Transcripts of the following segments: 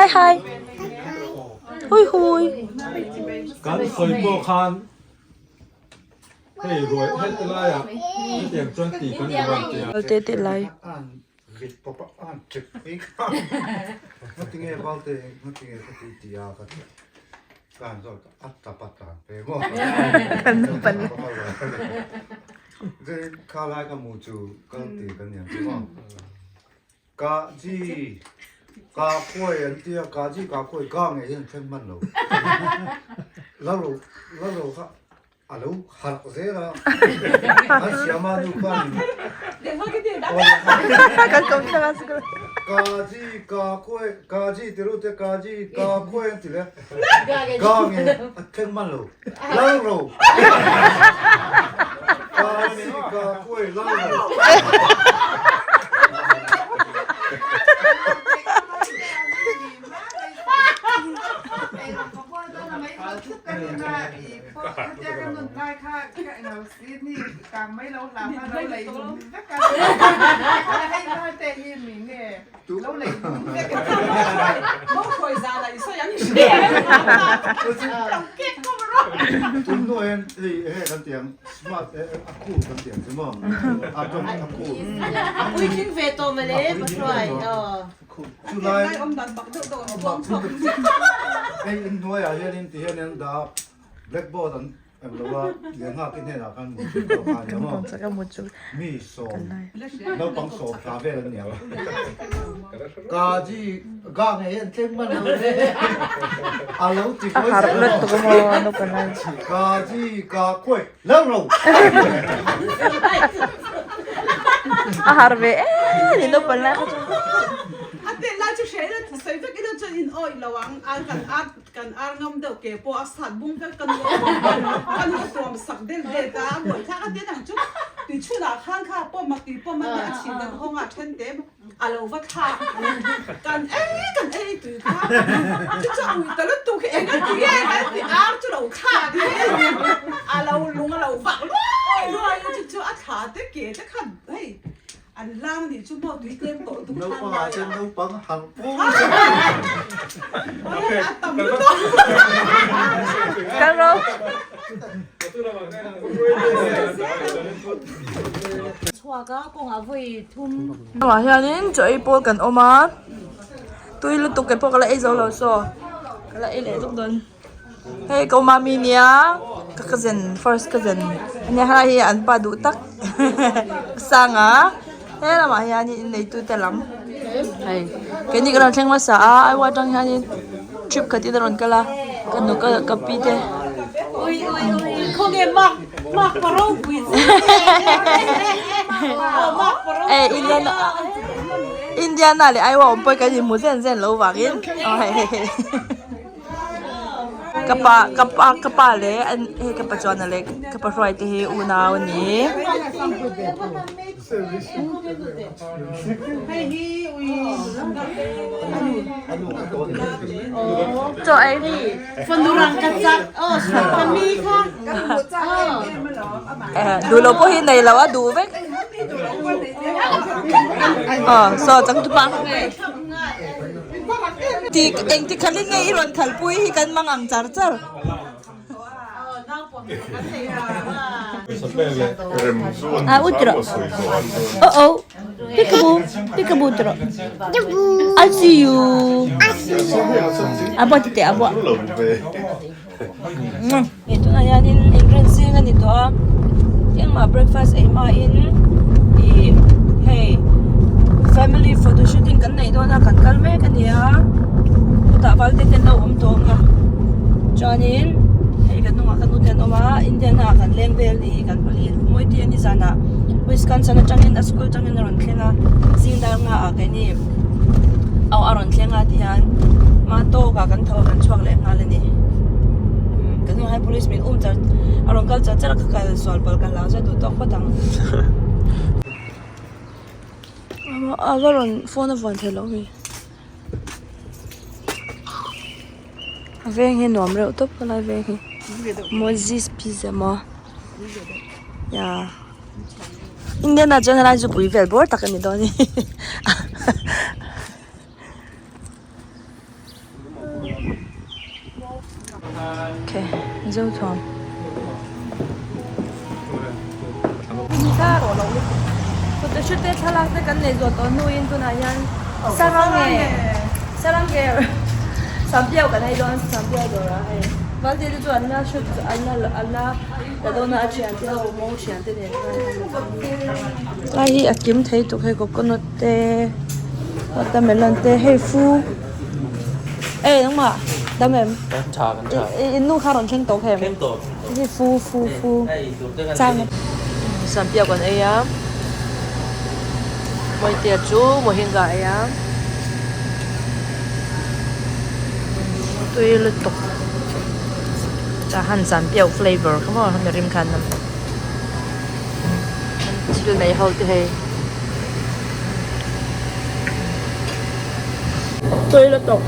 Hi hi. Hui hui. Kan sawi pawh khan hei ruai heti laiah hetiang chuan tih kan duh ang tih a. Te te lai. Ka ji ka khuai an tia ka ji ka khuai ka ngei hian thleng hman lo la ro la ro kha a lo harh zel a an siama nu khan ka ji ka khuai ka ji ti ru te ka ji ka khuai an ti le ka ngei a thleng hman lo la ro ka ji ka khuai la ro. Puitling ve tawh mawle Pathuai aw. Blackboard an em lo a, lehnghakin hnenah khan mut chu ka kha nia maw? Mi sawm, naupang sawm thla vel an nia. Ka ji ga ngei hian tlem man lo le. A lo ti kawi Har zel lut maw? tuk maw no ka lai. Ka ji ka khuai lo ro. A har ve e ni no pan lai kha chu. A te lai chu hre ila sawi vek ila chuan in awih lo ang an kan ar Kan ar ngam deuh ke pawh a sat bung vek ka nu a tuam ka nu a tuam sak del det a, a buai thlak a tin ang chu tui chhunah khan kha pawm a tui pawm a nia a chhin dan hawng ah then te a lo va thlak kan ei kan ei tui kha chu chu a ui ta lutuk hi eng a ti nge kan ti ar chu lo thlak hi a lo lung a lo vak luai luai a chu chu a thla te ke te kha hei An hlang nih chu maw tui tlem tawh tuk than Naupang ah chuan naupang harh pur A tam lutuk. Kal ro. Chhuak a kawngah vawi thum. Lamah hianin chaw ei pawl kan awm a, tui lutuk ke pawh ka la ei zo lo saw ka la ei leh luk dawn. Hei ko mami nia ka cousin first cousin ania helai hi an pa duh tak sanga he lamah hianin inneitu te lam hei keini kan rawn thleng hmasa a aiwa atang hianin trip khat in a rawn kal a ka nu ka ka pi te eh Indiana Indiana leh aiwa awm pawh hi kan inhmu zen zen lo vangin aw hei hei hei. Ka pa ka pa ka pa leh an hei ka pa chuan leh ka pa hruai te hi unau a ni. Chaw ei duh loh pawh hi nei lo a duh vek. Aw saw changtupa. Ti engti khalin nge i rawn khalpui hi kan mang ang char char. A u tiro. Oh oh. Peekaboo. Peekaboo tiro. I see you. A bua ti teh a bua. Tunah hianin engren zing a ni tawh a engmah breakfast ei hmain ih hei family photo shooting kan neih dawn a kan kal mek a ni a chutah val te te an lo awm tawh ang a chuanin hei kan hnungah kan ute an awm a Indian ah kan leng vel ih kan pali mawi te a ni zanah Wisconsin atangin a school atangin a rawn thleng a zing dar nga ah keini aw a rawn thleng a tihian hma tawkah kan tho a kan chhuak leh nghal a ni kan hnungah hian police min um char a rawn kal char char a ka kal sual palh ka hlau zet duh tawk phawt ang a va rawn phone a vuan thei lo mi a veng hi nuam reuh tawp ka lai veng hi Moses pizza maw ya. Indian ah chuan helai chu pui vel bawr tak a ni dawn a ni. Okay Zothuam. Photoshoot te thlalak te kan nei zawh tawh hnuin tunah hian Sarange Sarange Sampiau kan ei dawn Sampiau dawrah hei Valte te chu an la shoot an la an la la dawn a a thian te ho mawng thian te nen khan lai hi a kim thei tuk hei coconut te watermelon te hei fu e nangmah dam em i nu kha rawn thleng tawh kha em hei fu fu fu chang sampiau kan ei a mawitea chu mohinga a ei a tui lutuk tah han sampiau flavour kha maw hemi rim khan thil nei ho te hei tui lutuk.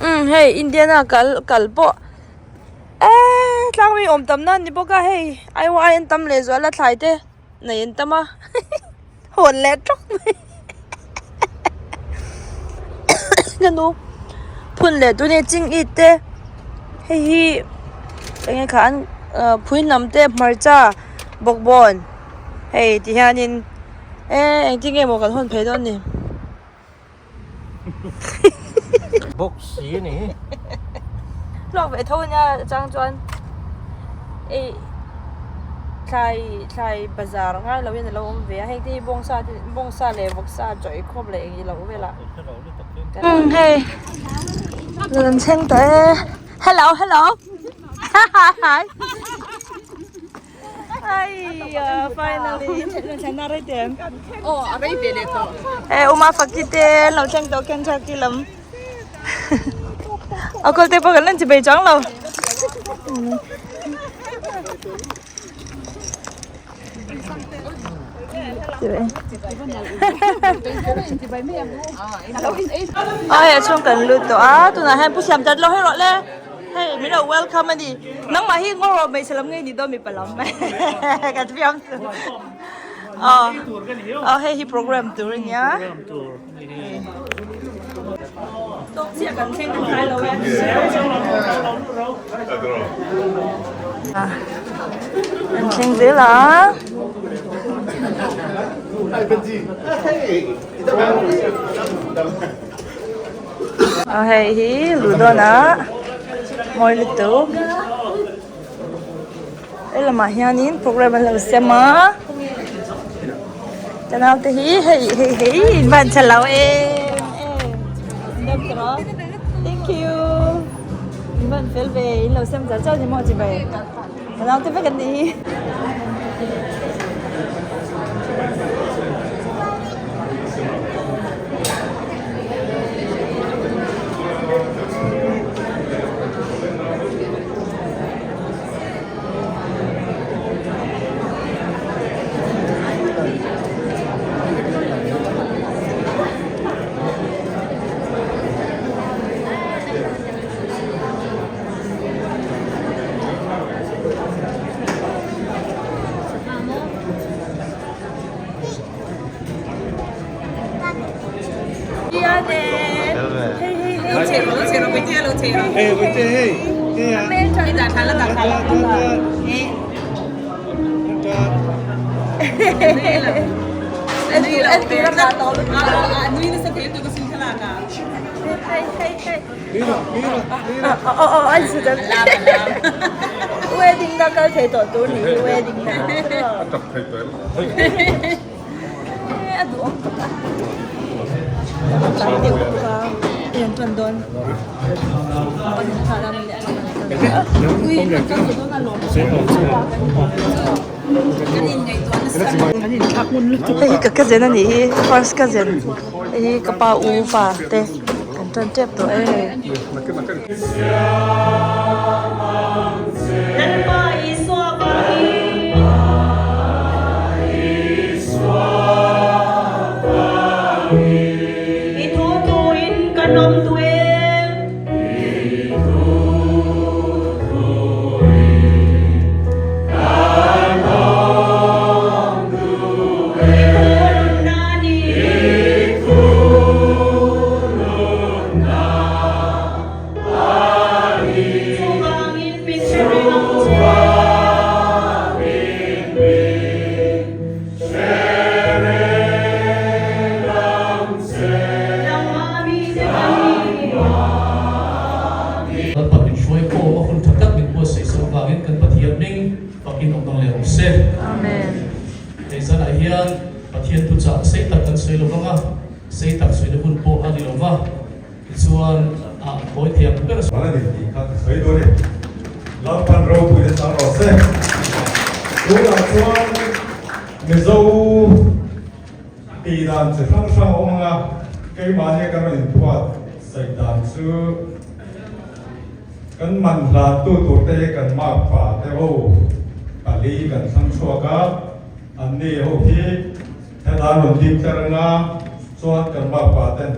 Umm hei Indiana kal kal pawh eee tlang mi awm tam na a ni bawk a hei ai an tam leh zual a thlai te nei an tam a hawn leh tawk mai ka nu phun leh tun hi ching it te hei hi eng nge kha an ah phui hnam te hmarcha bawkbawn hei ti hianin eee engtin nge maw kan hawn phei dawn ni. Bawk si a ni. Hlawk ve tho ania chang chuan ei thlai thlai bazar ngai lo in alo awm ve a hei te hi bawngsa te bawngsa leh vawksa chaw ei khawp leh eng ilo vel ah umm hei rawn thleng tawh e hello hello hi. Uma faki te lo thleng tawh Kentucky lam a kawl te pawh kan lan chi bei chuang lo. Ai a chhung kan lut tawh a tunah hian pu siam tat lo hei rawh le. Hei min lo welcome a ni. Nangmah hi ngaw rawh hmeichhe lam ngei ni dawn mipa lam ka fiam chu. Aw aw hei hi program tur a nia. Tawk chiah kan thleng ngai lo e. An thleng zel a. Aw hei hi luh dawn a mawi lutuk he lamah hianin program an lo sem a ka naute hi hei hei hei in van chhe lo em em thank you in van fel ve in lo sem char char ni maw chibai ka naute vek an nih hi. Wedding na kal thei tawh tur ni hi wedding na. A tak thei tawh em? A duh awm tak a. Tlai deuh bawk a. Hei an ṭan dawn. Hei hi ka cousin a nih hi first cousin hei hi ka pa u fa te kan ṭan ṭep tawh e. I thu thu in kan awm duh em? I thu thu in kan awm duh em? I thu nunna ni. I thu nunna a ni. Chuvangin min hre reng ang che. Chuvangin min Lalpa min hruai khawm a hun tha tak min buatsaih sak avangin kan Pathian hming fakin awm dang leh rawh se. Amen. Hei zanah hian Pathian thuchah sei tak kan sawi lo vang a, sei tak sawina hun pawh a ni lo va, tichuan ah kawi thiam ber. Mal a ni tih kha ka sawi dawn e. Lalpan ropui te chang rawh se. Tunah chuan Mizo tih dan chi hrang hrang a awm ang a, keimahni kan rawn inphuat saih dan chu kan man hlan tu tur te hi kan makpa te ho pali kan thlang chhuak a, anni ho hi heta an rawn ding tlar ang a, chuan kan makpa ten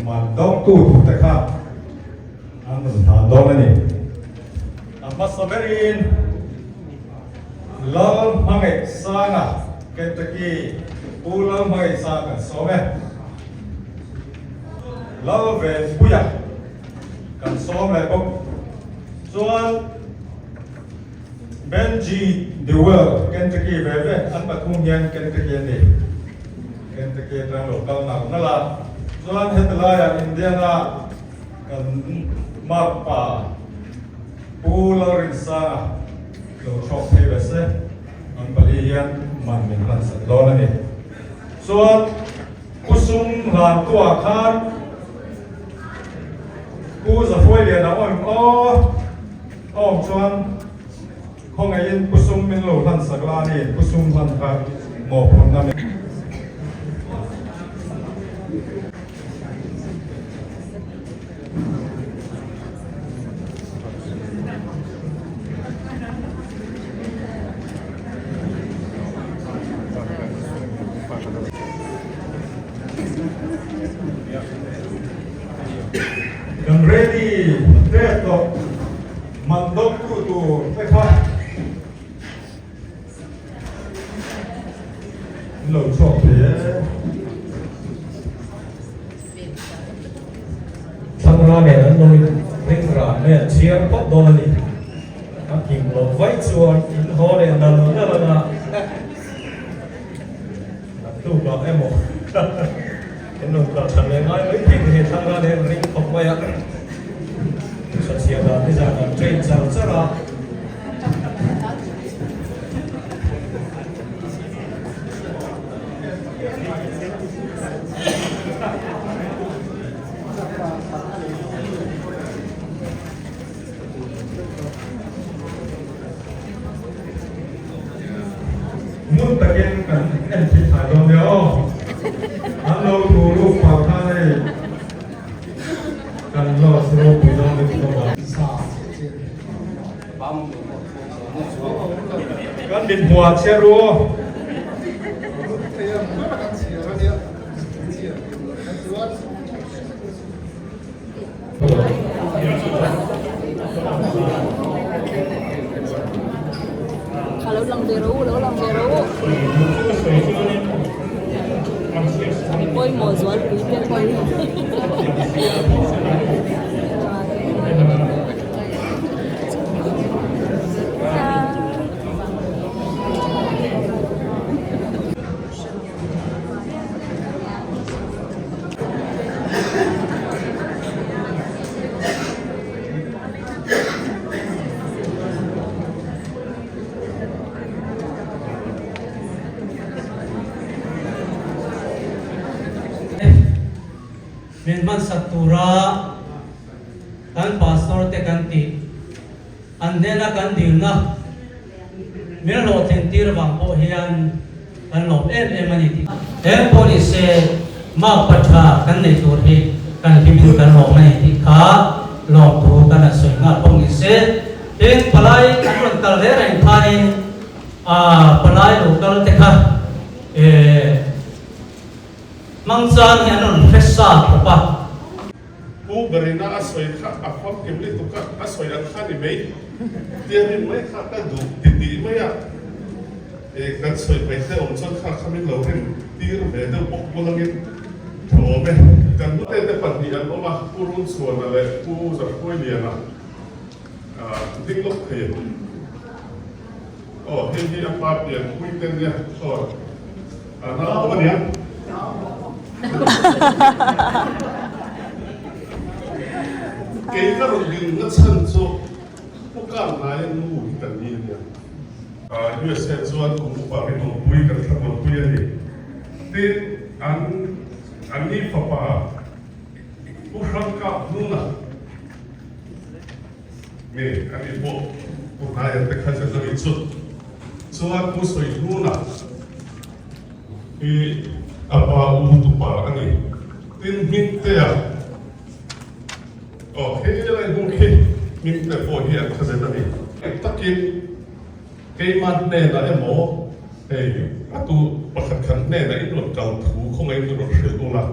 man dawng tu tur te kha an rawn hlan dawn a ni. A hmasa berin. Lal Hmangaih Sanga Kentucky Pu Lal Hmangaih Sang kan sawm e. Lal Venpuia kan sawm leh bawk. Chuan Benji Dewell Kentucky ve ve an pathum hian Kentucky an ni. Kentucky atang lo kal nal nal a. Chuan heti laiah Indiana kan makpa Pu Lalrinsanga lo thlawk phei ve se, an pali hian man min hlan sak dawn a ni. Chuan Pu Sum Hlantua khan Pu Zahruailiana awm aw awm chuan khawngaihin Pu Sum min lo hlan sak la a ni, Pu Sum hlan kha mawhphurhna min. Kan ready tep tawh man dawk tu tur te kha an lo chhuak thei e. Thlangra nen an lo in ring ran mai an chhiar phawt dawn a ni. A kim loh vaih chuan in haw leh nal nal ang a, naktukah emaw in rawn kal than leh ngai mai thei te hi Thlangra nen an ring khawp mai a. Hruatchhiah dan hi zan an train char char a. Ngun takin kan en thil thai dawn nia aw. An lo thu ruk phah khan hei kan loss ropui dawn lutuk a. Kan min hmuah chhiar ru aw. Lo lang ve rawh u, lo lang ve rawh u. Mi pawimawh zualpui te an ni. hmansak tura kan Pastor te kan tih an hnena kan dilna min hlawhtlin tir vang pawh hian kan lawm em em a ni tih Eng pawh ni se makpa tha kan nei tur hi kan hlimin kan lawm a ni tih kha lawmthu kan han sawi nghal bawk ni se. Tin, palai an rawn kal reng reng khanin palai lo kal te kha hmangchang hi an rawn hre sa khawp a. Pu Berina a sawi kha a famkim lutuk a, a sawi ang kha ni mai. Tiangin mai kha ka duh ti tih mai a, e kan sawi mai te awm chuan kha kha min lo rin tir ve deuh bawk bulangin tha awm e. Kan hnute te pahnih an awm a, Pu Runchhuana leh Pu Zarkhuailiana ding lawk thei. Aw hei hi a pa pian pui te nia aw a nau awm ania. Kei ka rawn din na chhan chu Pu Kangnaia nu hi kan ni ania. USA chuan kum upa rinawm pui kan thlamuan pui a ni. Tin an an ni fapa Pu Hrangkap hnuna. Nge a nih pawh Pu Hnaia te kha zet a nih chu. Chuan Pu Sawihnuna hi a pa u tupa a ni. Tin Hmingtea aw helai hmun khi Hmingte pawh hi an kha zet a ni. Takin keimah hnenah emaw hei a tu pakhat khat hnenah in rawn kal thu khawngaih in rawn hrilh ula.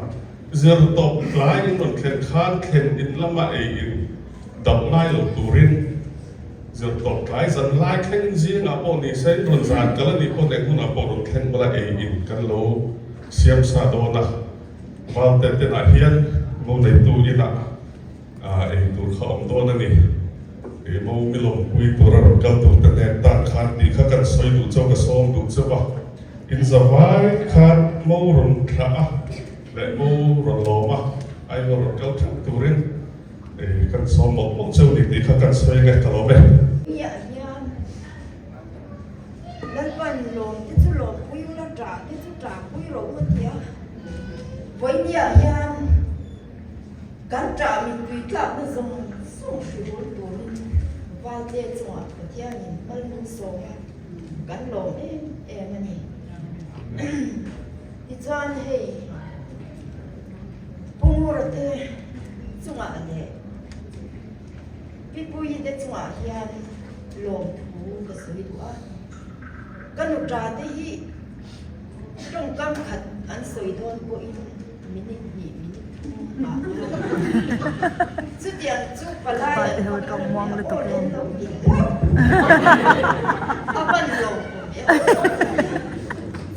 Zir tawp tlai in rawn thlen khan thlen in lama ei in dap ngai lo turin zir tawp tlai zan lai thleng zingah pawh ni se in rawn zan kal a nih pawn eng hunah pawh rawn thleng bula ei in kan lo siam sa dawn a, Valte tenah hian mo neitu inah ei tur kha awm dawn a ni. Ih mo milawmpui tura rawn kal tur te nen tan khan tih kha kan sawi duh chauh ka sawm duh chauh a, in zavai khan mo rawn thlah a. Leh mo rawn lawm a, a emaw rawn kal theuh turin kan sawm mawlh mawlh cheu ni tih kha kan sawi nge ka lawm e. Miah hian Lalpan lawm te chu lawm pui ula, ṭah te chu ṭah pui rawh u a ti a. Vawinia hian kan ṭah mittui tlakna zawng zawng hrihul turin Valte chungah Pathianin hmal min sawm a, kan lawm em em a ni. Tichuan hei Pu Ngura te chungah leh Pi Puii te chungah hian lawmthu ka sawi duh a. Ka nuṭa te hi tawngkam khat an sawi dawn pawhin minute hnih minute thum ah chutiang chu palai an hmang a aw leh lo ti hlauh a ban lo kum e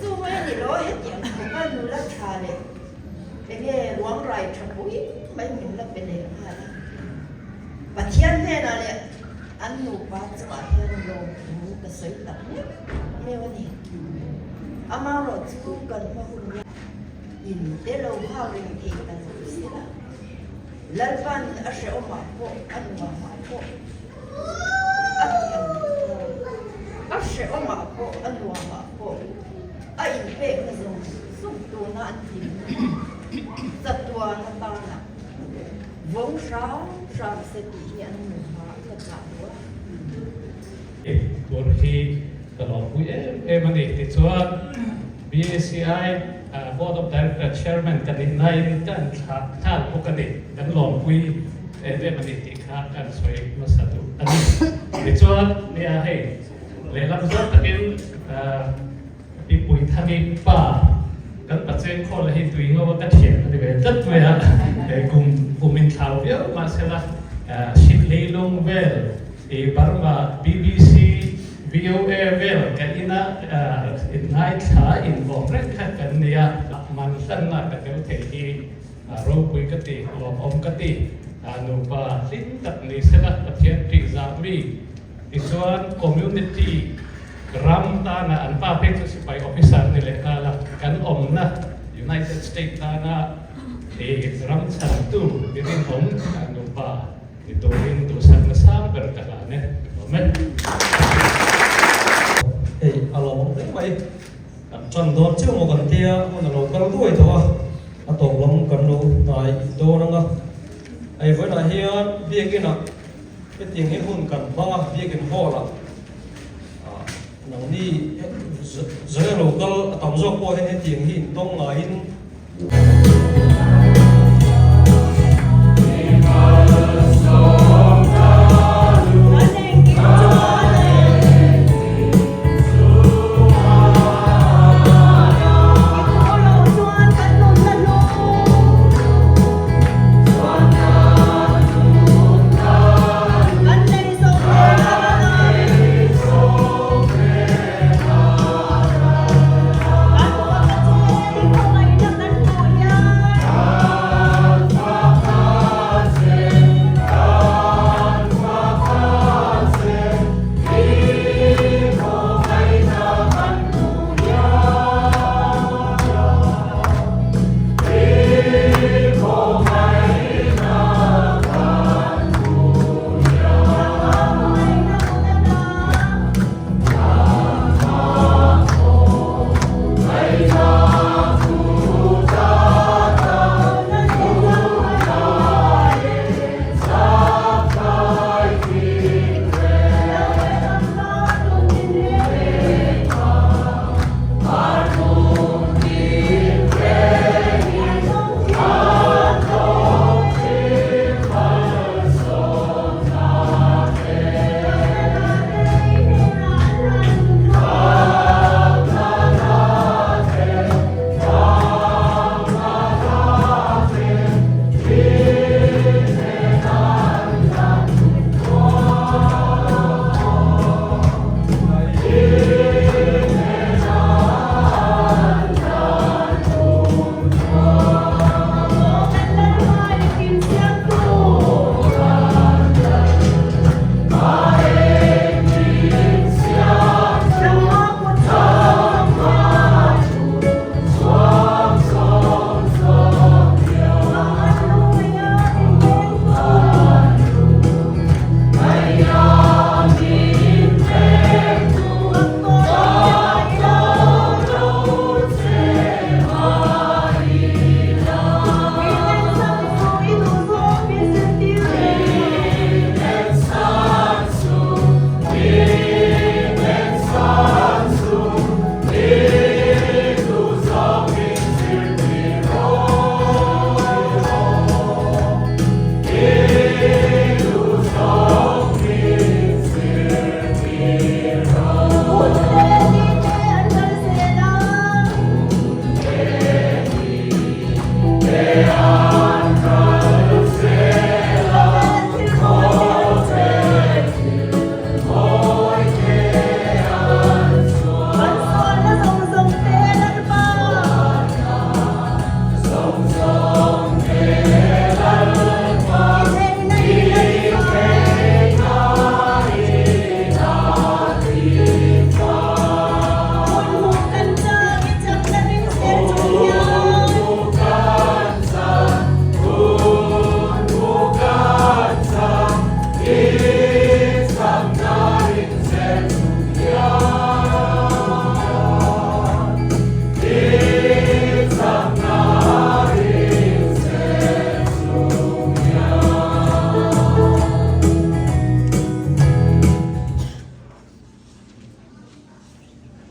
Chu mai a ni lo, hetiang khawpa nula tha leh enge ruang rai tha pui mai min la pe leh nghal a. Pathian hnenah leh an nupa chungah hian lawmthu ka sawi tak meuh meuh a ni. Amaherawh chu kan hma hun la in te lo nghak reng thei ta lo se la, Lalpan a hrehawmah pawh a nuamah pawh A ti ang kha, a hrehawmah pawh a nuamah pawh a inpekna zawng zawng tuna an hlimna chatuan atana vawng hram hram se tih hi an nupa ka chah duh a. Tur hi ka lawmpui em em a ni. Tichuan BACI Board of Director Chairman ka nih nain ka an thlah nghal bawk a ni. Kan lawmpui em em a ni tih kha ka an sawi hmasa duh a ni. Tichuan nia hei lehlam zawk takin Pi Puithangi pa kan Pacheng khawl hi tui ngo a ka thian a ni ve tlat mai a, kum kum in thlau viau mahsela Hrihlei-lung vel i Burma BBC VOA vel ka ina inngaithla inbawm reng kha kan nia, man hlanna ka tel thei hi ropui ka ti, lawmawm ka ti, nupa hlim tak ni sela Pathian tihzah mi tichuan community ram tana an pa phei chu sipai officer ni leh nghal a, kan awmna United State tana ram chhantu ni rinawm nupa Ni turin duhsakna sang ber ka hlan e. Amen. Hei a lawmawm hle mai. Kan tan dawn chiah maw kan tia hun a lo kal duai tawh a, a tawp lam kan lo hnai. Tawngtai dawn anga hei vawiinah hian biakinah hetiang hi hun kan hmang a, biakin hall ah nangni zai lo kal a tam zawk pawh hian hetiang hi intawng ngaiin.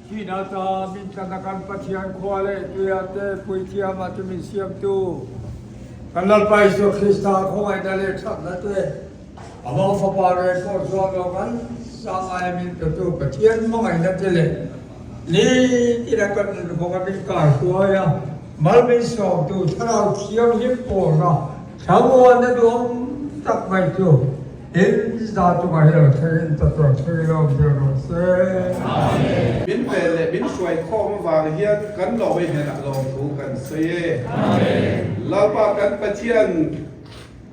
Thihna ta min tlanna kan Pathian khua leh tuia te puithiama te min siamtu kan Lalpa Isua Krista khawngaihna leh thatna te Amah Fapa reng pawh chuan lo kan sa ai min petu Pathian hmangaihna te leh nitina kan inhawng a min kaihruai a mal min sawmtu Thlarau Thianghlim pawlna thlamuanna duhawm tak mai chu In za chungah hi lo thleng in ta tuah thleng lo ber rawh se. Amen. Min vel leh min hruai khawm avang hian kan lawmei hnenah lawmthu kan sawi e. Amen. Lalpa kan Pathian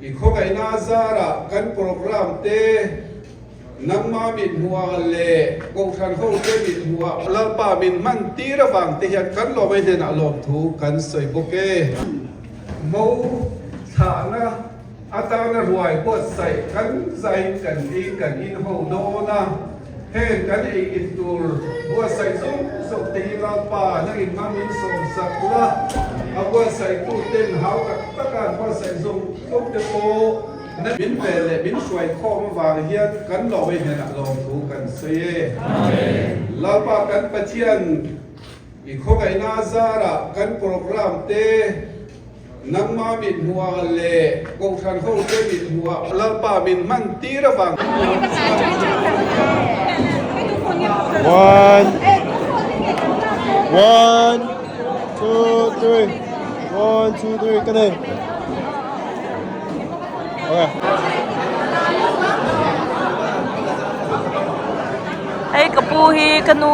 i khawngaihna zarah kan program te nangma mit hmuhah leh Kohhran ho te mit hmuhah Lalpa min hman tir avang te hian kan lawmei hnenah lawmthu kan sawi bawk e. Mo thlahna Atana ruai buatsaih kan zai kan ei kan in ho dawn a. Heng kan ei in tur buatsaih zawng zawng te hi Lalpa nangin hma min sawm sak la, a buatsaihtu ten hau tak taka an buatsaih zawng zawng te pawh min vel leh min hruai khawm avang hian kan lawm ei hnenah lawmthu kan sawi e. Lalpa kan Pathian i khawngaihna zarah kan program te Nangma mit hmuhah leh Kohhran hote mit hmuhah Lalpa min hman tir avang. One, one, two, three, one, two, three, cái này. Okay. Hei ka pu hi ka nu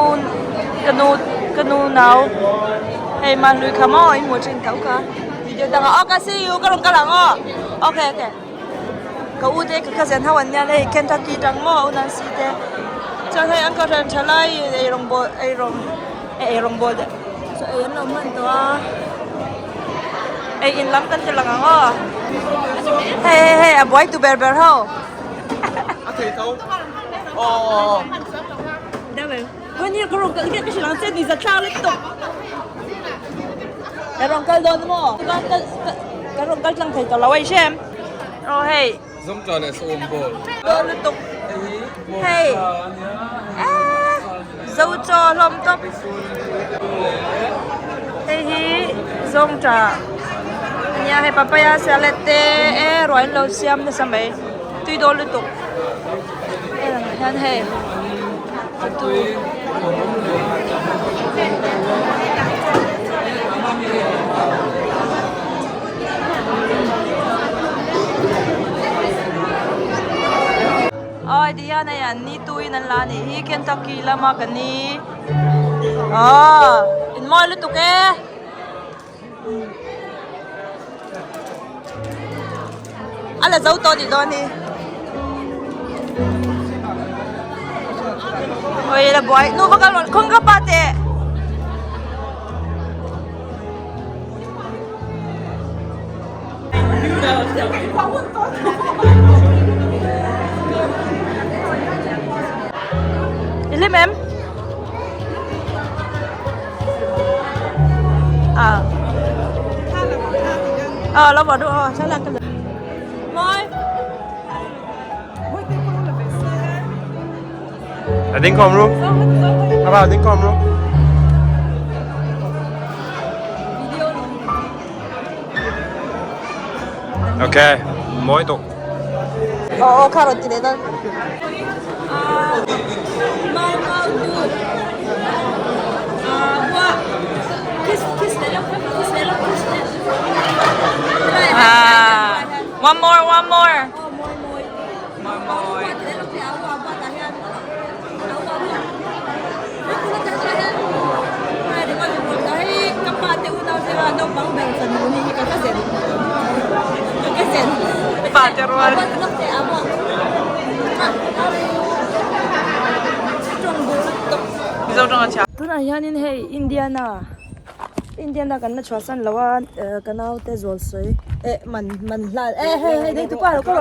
ka nu ka nu nau hei man lui kha maw i hmuh thin tho kha video dangah aw ka see you ka rawn kal ang aw okay okay ka u te ka cousin ho an nia hei Kentucky tang maw u Nancy te chuan hei an kohhran tha lai eirawng bawl eirawng eh eirawng bawl te chaw ei an lo hman tawh a ei in lam kan ti lang ang aw hei hei hei a buai tu ber ber ho. A thei tho. Aw. Wani ka rong kal ka silang che ni za thla le tok. Ka rong kal don mo. Ka ka ka rong kal tlang thei to lo ai shem. Oh hey. Zom tra le som bol. Don le tok. Hey. Eh. Zo cho hlom top. Hei hi zong tra. Ania hei papaya salad te e ruai lo siam nasa mai. Tui dawn lutuk. Hei lang hian hei atu Aw ti hian hei an ni tuin an la anih hi Kentucky lama ka ni aw in mawi lutuk e. A la zo tawh tih dawn hi. Oi la buai nu va kal rawn khawng ka pa teh. I hlim em? À. Ờ, lo bỏ đũa, chắc là cái Moi. I think come ru. Apa I think come ru. Okay, moi tuk. Ờ, ờ, carrot thì để đây. À, one more, one more. More, more. Tunah hianin hei Indiana Indiana kan la chhuahsan lo a ka naute zual sawi eh man man hlan eh hei hei nei tupa lo ka.